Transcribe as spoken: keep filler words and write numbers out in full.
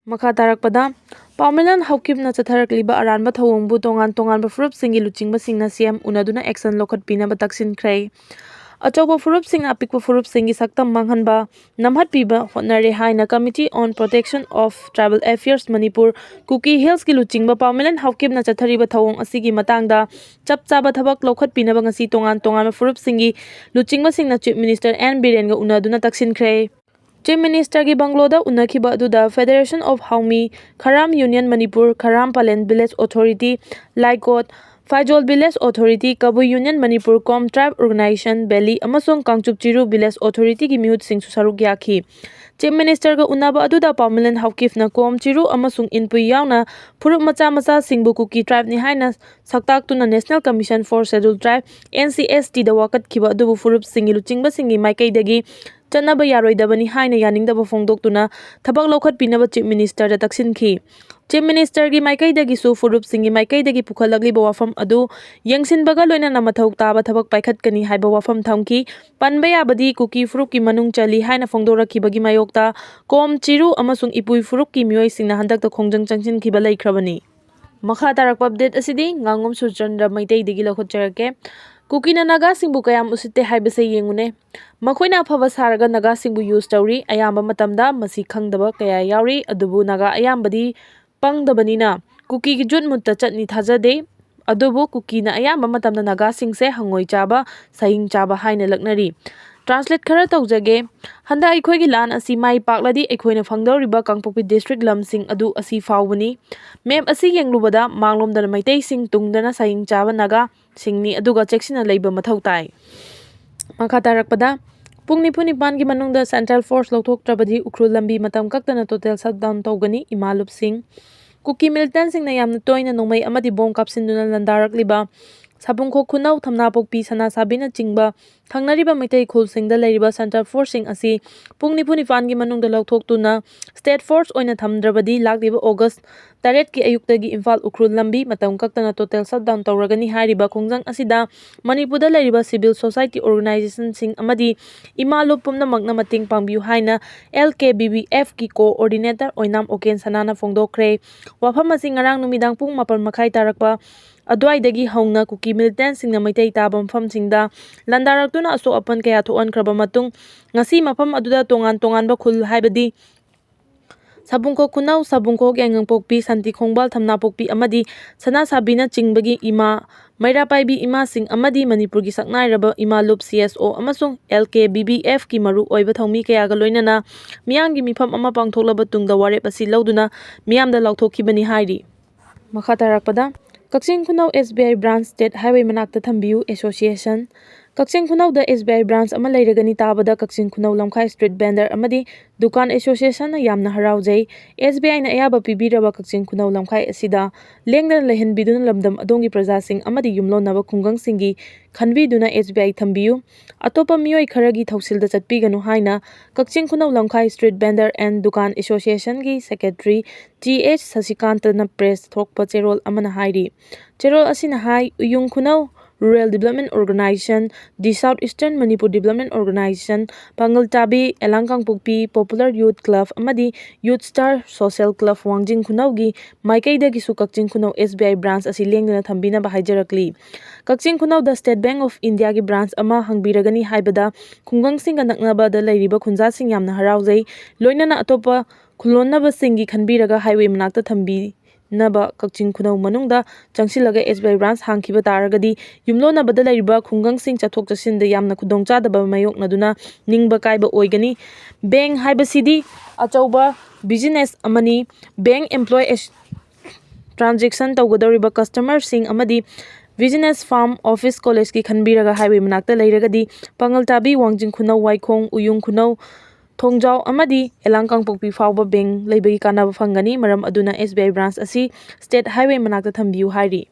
ꯃꯈꯥ ꯇꯥꯔꯛꯄꯗ, ꯄꯥꯎꯃꯤꯂꯟ ꯍꯥꯎꯀꯤꯞꯅ ꯆꯠꯊꯔꯛꯂꯤꯕ ꯑꯔꯥꯟꯕ ꯊꯧꯑꯣꯡꯕꯨ ꯇꯣꯉꯥꯟ ꯇꯣꯉꯥꯟꯕ ꯐꯨꯔꯨꯞꯁꯤꯡꯒꯤ ꯂꯨꯆꯤꯡꯕꯁꯤꯡꯅ ꯁꯤ ꯑꯦꯝ ꯎꯅꯗꯨꯅ action ꯂꯧꯈꯠꯄꯤꯅꯕ ꯇꯛꯁꯤꯟꯈ꯭ꯔꯦ꯫ ꯑꯆꯧꯕ ꯐꯨꯔꯨꯞꯁꯤꯡꯅ ꯑꯄꯤꯛꯄ ꯐꯨꯔꯨꯞꯁꯤꯡꯒꯤ ꯁꯛꯇꯝ ꯃꯥꯡꯍꯟꯕ, ꯅꯝꯍꯠꯄꯤꯕ ꯍꯣꯠꯅꯔꯦ ꯍꯥꯏꯅ Committee on Protection of Tribal Affairs Manipur, ꯀꯨꯀꯤ ꯍꯤꯜꯁꯀꯤ ꯂꯨꯆꯤꯡꯕ ꯄꯥꯎꯃꯤꯂꯟ ꯍꯥꯎꯀꯤꯞꯅ ꯆꯠꯊꯔꯤꯕ ꯊꯧꯑꯣꯡ ꯑꯁꯤꯒꯤ ꯃꯇꯥꯡꯗ ꯆꯞ ꯆꯥꯕ ꯊꯕꯛ ꯂꯧꯈꯠꯄꯤꯅꯕ ꯉꯁꯤ ꯇꯣꯉꯥꯟ ꯇꯣꯉꯥꯟꯕ ꯐꯨꯔꯨꯞꯁꯤꯡꯒꯤ ꯂꯨꯆꯤꯡꯕꯁꯤꯡꯅ Chief Minister ꯑꯦꯟ ꯕꯤꯔꯦꯟꯒ ꯎꯅꯗꯨꯅ ꯇꯛꯁꯤꯟꯈ꯭ꯔꯦ꯫ Chief Ministerꯒꯤ ꯕꯪꯒ꯭ꯂꯣꯗ ꯎꯅꯈꯤꯕ ꯑꯗꯨꯗ Federation of Haumi, Kharam Union Manipur, Kharam Palen Village Authority, ꯂꯥꯏꯀꯣꯠ, ꯐꯥꯏꯖꯣꯜ Village Authority, Kabui Union Manipur, Kom Tribe Organization, valley ꯑꯃꯁꯨꯡ ꯀꯥꯡꯆꯨꯞ ꯆꯤꯔꯨ Village Authorityꯒꯤ ꯃꯤꯍꯨꯠꯁꯤꯡꯁꯨ ꯁꯔꯨꯛ ꯌꯥꯈꯤ꯫ Chief Ministerꯒ ꯎꯅꯕ ꯑꯗꯨꯗ ꯄꯥꯎꯃꯤꯂꯟ ꯍꯥꯎꯀꯤꯞꯅ ꯀꯣꯝ, ꯆꯤꯔꯨ ꯑꯃꯁꯨꯡ ꯏꯟꯄꯨꯏ ꯌꯥꯎꯅ ꯐꯨꯔꯨꯞ ꯃꯆꯥ ꯃꯆꯥꯁꯤꯡꯕꯨ ꯀꯨꯀꯤ tribeꯅꯤ ꯍꯥꯏꯅ ꯁꯛꯇꯥꯛꯇꯨꯅ National Commission for Scheduled Tribe, NCSTꯗ ꯋꯥꯀꯠꯈꯤꯕ ꯑꯗꯨꯕꯨ ꯐꯨꯔꯨꯞꯁꯤꯡꯒꯤ ꯂꯨꯆꯤꯡꯕꯁꯤꯡꯒꯤ ꯃꯥꯏꯀꯩꯗꯒꯤ ꯆꯠꯅꯕ ꯌꯥꯔꯣꯏꯗꯕꯅꯤ ꯍꯥꯏꯅ ꯌꯥꯅꯤꯡꯗꯕ ꯐꯣꯡꯗꯣꯛꯇꯨꯅ ꯊꯕꯛ ꯂꯧꯈꯠꯄꯤꯅꯕ Chief Ministerꯗ ꯇꯛꯁꯤꯟꯈꯤ꯫ Chief Ministerꯒꯤ ꯃꯥꯏꯀꯩꯗꯒꯤꯁꯨ ꯐꯨꯔꯨꯞꯁꯤꯡꯒꯤ ꯃꯥꯏꯀꯩꯗꯒꯤ ꯄꯨꯈꯠꯂꯛꯂꯤꯕ ꯋꯥꯐꯝ ꯑꯗꯨ ꯌꯦꯡꯁꯤꯟꯕꯒ ꯂꯣꯏꯅꯅ ꯃꯊꯧ ꯇꯥꯕ ꯊꯕꯛ ꯄꯥꯏꯈꯠꯀꯅꯤ ꯍꯥꯏꯕ ꯋꯥꯐꯝ ꯊꯝꯈꯤ꯫ ꯄꯟꯕ ꯌꯥꯕꯗꯤ ꯀꯨꯀꯤ ꯐꯨꯔꯨꯞꯀꯤ ꯃꯅꯨꯡ ꯆꯜꯂꯤ ꯍꯥꯏꯅ ꯐꯣꯡꯗꯣꯔꯛꯈꯤꯕꯒꯤ ꯃꯥꯌꯣꯛꯇ ꯀꯣꯝ, ꯆꯤꯔꯨ ꯑꯃꯁꯨꯡ ꯏꯄꯨꯏ ꯐꯨꯔꯨꯞꯀꯤ ꯃꯤꯑꯣꯏꯁꯤꯡꯅ ꯍꯟꯗꯛꯇ ꯈꯣꯡꯖꯪ ꯆꯪꯁꯤꯟꯈꯤꯕ ꯂꯩꯈ꯭ꯔꯕꯅꯤ꯫ ꯃꯈꯥ ꯇꯥꯔꯛꯄ update ꯑꯁꯤꯗꯤ ꯉꯥꯉꯣꯝ ꯁꯨꯔꯆꯟꯗ꯭ꯔ ꯃꯩꯇꯩꯗꯒꯤ ꯂꯧꯈꯠꯆꯔꯛꯀꯦ꯫ ꯀꯨꯀꯤꯅ ꯅꯥꯒꯥꯁꯤꯡꯕꯨ ꯀꯌꯥꯝ ꯎꯁꯤꯠꯇꯦ ꯍꯥꯏꯕꯁꯦ ꯌꯦꯡꯉꯨꯅꯦ꯫ ꯃꯈꯣꯏꯅ ꯑꯐꯕ ꯁꯥꯔꯒ ꯅꯥꯒꯥꯁꯤꯡꯕꯨ use ꯇꯧꯔꯤ꯫ ꯑꯌꯥꯝꯕ ꯃꯇꯝꯗ ꯃꯁꯤ ꯈꯪꯗꯕ ꯀꯌꯥ ꯌꯥꯎꯔꯤ, ꯑꯗꯨꯕꯨ ꯅꯥꯒꯥ ꯑꯌꯥꯝꯕꯗꯤ ꯄꯪꯗꯕꯅꯤꯅ ꯀꯨꯀꯤꯒꯤ ꯖꯨꯠ ꯃꯨꯠꯇ ꯆꯠꯅꯤ ꯊꯥꯖꯗꯦ꯫ ꯑꯗꯨꯕꯨ ꯀꯨꯀꯤꯅ ꯑꯌꯥꯝꯕ ꯃꯇꯝꯗ ꯅꯥꯒꯥꯁꯤꯡꯁꯦ ꯍꯪꯉꯣꯏ ꯆꯥꯕ, ꯁꯍꯤꯡ ꯆꯥꯕ ꯍꯥꯏꯅ ꯂꯛꯅꯔꯤ꯫ Translate ꯈꯔ ꯇꯧꯖꯒꯦ꯫ ꯍꯟꯗꯛ ꯑꯩꯈꯣꯏꯒꯤ ꯂꯥꯟ ꯑꯁꯤ ꯃꯥꯏ ꯄꯥꯛꯂꯗꯤ ꯑꯩꯈꯣꯏꯅ ꯐꯪꯗꯧꯔꯤꯕ ꯀꯥꯡꯄꯣꯛꯄꯤ district ꯂꯝꯁꯤꯡ ꯑꯗꯨ ꯑꯁꯤ ꯐꯥꯎꯕꯅꯤ꯫ Map ꯑꯁꯤ ꯌꯦꯡꯂꯨꯕꯗ ꯃꯥꯡꯂꯣꯝꯗꯅ ꯃꯩꯇꯩꯁꯤꯡ, ꯇꯨꯡꯗꯅ ꯁꯍꯤꯡ ꯆꯥꯕ ꯅꯥꯒꯥꯁꯤꯡꯅꯤ, ꯑꯗꯨꯒ ꯆꯦꯛꯁꯤꯟꯅ ꯂꯩꯕ ꯃꯊꯧ ꯇꯥꯏ꯫ ꯃꯈꯥ ꯇꯥꯔꯛꯄꯗ, ꯄꯨꯡ ꯅꯤꯐꯨ ꯅꯤꯄꯥꯟꯒꯤ ꯃꯅꯨꯡꯗ central force ꯂꯧꯊꯣꯛꯇ꯭ꯔꯕꯗꯤ ꯎꯈ꯭ꯔꯨꯜ ꯂꯝꯕꯤ ꯃꯇꯝ ꯀꯛꯇꯅ total shutdown ꯇꯧꯒꯅꯤ, ꯏꯃꯥ ꯂꯨꯞꯁꯤꯡ꯫ ꯀꯨꯀꯤ militantꯁꯤꯡꯅ ꯌꯥꯝꯅ ꯇꯣꯏꯅ ꯅꯣꯡꯃꯩ ꯑꯃꯗꯤ bomb ꯀꯥꯞꯁꯤꯟꯗꯨꯅ ꯂꯥꯟꯗꯥꯔꯛꯂꯤꯕ ꯁꯥꯕꯨꯡꯈꯣꯛ ꯈꯨꯅꯧ, ꯊꯝꯅꯥꯄꯣꯛꯄꯤ, ꯁꯅꯥꯁꯥꯕꯤꯅꯆꯤꯡꯕ ꯊꯪꯅꯔꯤꯕ ꯃꯩꯇꯩ ꯈꯨꯜꯁꯤꯡꯗ ꯂꯩꯔꯤꯕ centre forceꯁꯤꯡ ꯑꯁꯤ ꯄꯨꯡ ꯅꯤꯐꯨ ꯅꯤꯄꯥꯟꯒꯤ ꯃꯅꯨꯡꯗ ꯂꯧꯊꯣꯛꯇꯨꯅ state force ꯑꯣꯏꯅ ꯊꯝꯗ꯭ꯔꯕꯗꯤ ꯂꯥꯛꯂꯤꯕ August ꯇꯔꯦꯠꯀꯤ ꯑꯌꯨꯛꯇꯒꯤ ꯏꯝꯐꯥꯜ ꯎꯈ꯭ꯔꯨꯜ ꯂꯝꯕꯤ ꯃꯇꯝ ꯀꯛꯇꯅ total shutdown ꯇꯧꯔꯒꯅꯤ ꯍꯥꯏꯔꯤꯕ ꯈꯣꯡꯖꯪ ꯑꯁꯤꯗ ꯃꯅꯤꯄꯨꯔꯗ ꯂꯩꯔꯤꯕ civil society organisationꯁꯤꯡ ꯑꯃꯗꯤ ꯏꯃꯥ ꯂꯨꯞ ꯄꯨꯝꯅꯃꯛꯅ ꯃꯇꯦꯡ ꯄꯥꯡꯕꯤꯌꯨ ꯍꯥꯏꯅ L K B B Fꯀꯤ coordinator ꯑꯣꯏꯅꯥꯝ ꯑꯣꯀꯦꯟ ꯁꯅꯥꯅ ꯐꯣꯡꯗꯣꯛꯈ꯭ꯔꯦ꯫ ꯋꯥꯐꯝ ꯑꯁꯤ ꯉꯔꯥꯡ ꯅꯨꯃꯤꯗꯥꯡ ꯄꯨꯡ ꯃꯥꯄꯟ ꯃꯈꯥꯏ ꯇꯥꯔꯛꯄ ꯑꯗꯨꯋꯥꯏꯗꯒꯤ ꯍꯧꯅ ꯀꯨꯀꯤ militantꯁꯤꯡꯅ ꯃꯩꯇꯩ ꯇꯥꯕ ꯃꯐꯝꯁꯤꯡꯗ ꯂꯥꯟꯗꯥꯔꯛꯇꯨꯅ ꯑꯁꯣꯛ ꯑꯄꯟ ꯀꯌꯥ ꯊꯣꯛꯍꯟꯈ꯭ꯔꯕ ꯃꯇꯨꯡ, ꯉꯁꯤ ꯃꯐꯝ ꯑꯗꯨꯗ ꯇꯣꯉꯥꯟ ꯇꯣꯉꯥꯟꯕ ꯈꯨꯜ, ꯍꯥꯏꯕꯗꯤ ꯁꯥꯕꯨꯡꯈꯣꯛ ꯈꯨꯅꯧ, ꯁꯥꯕꯨꯡꯈꯣꯛ, ꯌꯥꯏꯉꯪꯄꯣꯛꯄꯤ, ꯁꯥꯟꯇꯤ ꯈꯣꯡꯕꯥꯜ, ꯊꯝꯅꯥꯄꯣꯛꯄꯤ ꯑꯃꯗꯤ ꯁꯅꯥꯁꯥꯕꯤꯅꯆꯤꯡꯕꯒꯤ ꯏꯃꯥ, ꯃꯩꯔꯥ ꯄꯥꯏꯕꯤ ꯏꯃꯥꯁꯤꯡ ꯑꯃꯗꯤ ꯃꯅꯤꯄꯨꯔꯒꯤ ꯁꯛꯅꯥꯏꯔꯕ ꯏꯃꯥ ꯂꯨꯞ C S O ꯑꯃꯁꯨꯡ L K B B Fꯀꯤ ꯃꯔꯨ ꯑꯣꯏꯕ ꯊꯧꯃꯤ ꯀꯌꯥꯒ ꯂꯣꯏꯅꯅ ꯃꯤꯌꯥꯝꯒꯤ ꯃꯤꯐꯝ ꯑꯃ ꯄꯥꯡꯊꯣꯛꯂꯕ ꯇꯨꯡꯗ ꯋꯥꯔꯦꯞ ꯑꯁꯤ ꯂꯧꯗꯨꯅ ꯃꯤꯌꯥꯝꯗ ꯂꯥꯎꯊꯣꯛꯈꯤꯕꯅꯤ ꯍꯥꯏꯔꯤ꯫ ꯃꯈꯥ ꯇꯥꯔꯛꯄꯗ, ꯀꯛꯆꯤꯡ ꯈꯨꯅꯧ S B I branch state highway ꯃꯅꯥꯛꯇ ꯊꯝꯕꯤꯌꯨ association꯫ Kakching ꯈꯨꯅꯧꯗ S B I branch ꯑꯃ ꯂꯩꯔꯒꯅꯤ ꯇꯥꯕꯗ ꯀꯛꯆꯤꯡ ꯈꯨꯅꯧ ꯂꯝꯈꯥꯏ street vendor ꯑꯃꯗꯤ ꯗꯨꯀꯥꯟ associationꯅ ꯌꯥꯝꯅ ꯍꯔꯥꯎꯖꯩ꯫ S B Iꯅ ꯑꯌꯥꯕ ꯄꯤꯕꯤꯔꯕ ꯀꯛꯆꯤꯡ ꯈꯨꯅꯧ ꯂꯝꯈꯥꯏ ꯑꯁꯤꯗ ꯂꯦꯡꯗꯅ ꯂꯩꯍꯟꯕꯤꯗꯨꯅ ꯂꯝꯗꯝ ꯑꯗꯣꯝꯒꯤ ꯄ꯭ꯔꯖꯥꯁꯤꯡ ꯑꯃꯗꯤ ꯌꯨꯝꯂꯣꯟꯅꯕ ꯈꯨꯡꯒꯪꯁꯤꯡꯒꯤ ꯈꯟꯕꯤꯗꯨꯅ S B I ꯊꯝꯕꯤꯌꯨ꯫ ꯑꯇꯣꯞꯄ ꯃꯤꯑꯣꯏ ꯈꯔꯒꯤ ꯊꯧꯁꯤꯜꯗ ꯆꯠꯄꯤꯒꯅꯨ ꯍꯥꯏꯅ ꯀꯛꯆꯤꯡ ꯈꯨꯅꯧ ꯂꯝꯈꯥꯏ street vendor and ꯗꯨꯀꯥꯟ associationꯒꯤ secretary T H ꯁꯁꯤꯀꯥꯟꯇꯅ press ꯊꯣꯛꯄ ꯆꯦꯔꯣꯜ ꯑꯃꯅ ꯍꯥꯏꯔꯤ꯫ ꯆꯦꯔꯣꯜ ꯑꯁꯤꯅ ꯍꯥꯏ, ꯎꯌꯨꯡ ꯈꯨꯅꯧ Rural Development Organisation, The South Eastern Manipur Development Organisation, ꯄꯥꯡꯒꯜ ꯇꯥꯕꯤ ꯑꯦꯂꯥꯡ ꯀꯥꯡꯄꯣꯛꯄꯤ Popular Youth Club ꯑꯃꯗꯤ Youth Star Social Club ꯋꯥꯡꯖꯤꯡ ꯈꯨꯅꯧꯒꯤ ꯃꯥꯏꯀꯩꯗꯒꯤꯁꯨ ꯀꯛꯆꯤꯡ ꯈꯨꯅꯧ S B I branch ꯑꯁꯤ ꯂꯦꯡꯗꯅ ꯊꯝꯕꯤꯅꯕ ꯍꯥꯏꯖꯔꯛꯂꯤ꯫ ꯀꯛꯆꯤꯡ ꯈꯨꯅꯧꯗ State Bank of Indiaꯒꯤ branch ꯑꯃ ꯍꯥꯡꯕꯤꯔꯒꯅꯤ ꯍꯥꯏꯕꯗ ꯈꯨꯡꯒꯪꯁꯤꯡꯒ ꯅꯛꯅꯕꯗ ꯂꯩꯔꯤꯕ ꯈꯨꯟꯖꯥꯁꯤꯡ ꯌꯥꯝꯅ ꯍꯔꯥꯎꯖꯩ꯫ ꯂꯣꯏꯅꯅ ꯑꯇꯣꯞꯄ ꯈꯨꯜꯂꯣꯟꯅꯕꯁꯤꯡꯒꯤ ꯈꯟꯕꯤꯔꯒ highway ꯃꯅꯥꯛꯇ ꯊꯝꯕꯤꯅꯕ ꯀꯛꯆꯤꯡ ꯈꯨꯅꯧ ꯃꯅꯨꯡꯗ ꯆꯪꯁꯤꯜꯂꯒ S B I branch ꯍꯥꯡꯈꯤꯕ ꯇꯥꯔꯒꯗꯤ ꯌꯨꯝꯂꯣꯟꯅꯕꯗ ꯂꯩꯔꯤꯕ ꯈꯨꯡꯒꯪꯁꯤꯡ ꯆꯠꯊꯣꯛ ꯆꯠꯁꯤꯟꯗ ꯌꯥꯝꯅ ꯈꯨꯗꯣꯡꯆꯥꯗꯕ ꯃꯥꯌꯣꯛꯅꯗꯨꯅ ꯅꯤꯡꯕ ꯀꯥꯏꯕ ꯑꯣꯏꯒꯅꯤ꯫ Bank ꯍꯥꯏꯕꯁꯤꯗꯤ ꯑꯆꯧꯕ business ꯑꯃꯅꯤ꯫ Bank employee transaction ꯇꯧꯒꯗꯧꯔꯤꯕ customerꯁꯤꯡ ꯑꯃꯗꯤ business, farm, office, collegeꯀꯤ ꯈꯟꯕꯤꯔꯒ highway ꯃꯅꯥꯛꯇ ꯂꯩꯔꯒꯗꯤ ꯄꯥꯡꯒꯜ ꯇꯥꯕꯤ ꯋꯥꯡꯖꯤꯡ ꯈꯨꯅꯧ ꯋꯥꯏꯈꯣꯡ, ꯎꯌꯨꯡ ꯈꯨꯅꯧ, ꯊꯣꯡꯖꯥꯎ ꯑꯃꯗꯤ ꯑꯦꯂꯥꯡ ꯀꯥꯡꯄꯣꯛꯄꯤ ꯐꯥꯎꯕ bank ꯂꯩꯕꯒꯤ ꯀꯥꯟꯅꯕ ꯐꯪꯒꯅꯤ꯫ ꯃꯔꯝ ꯑꯗꯨꯅ S B I branch ꯑꯁꯤ state highway ꯃꯅꯥꯛꯇ ꯊꯝꯕꯤꯌꯨ ꯍꯥꯏꯔꯤ꯫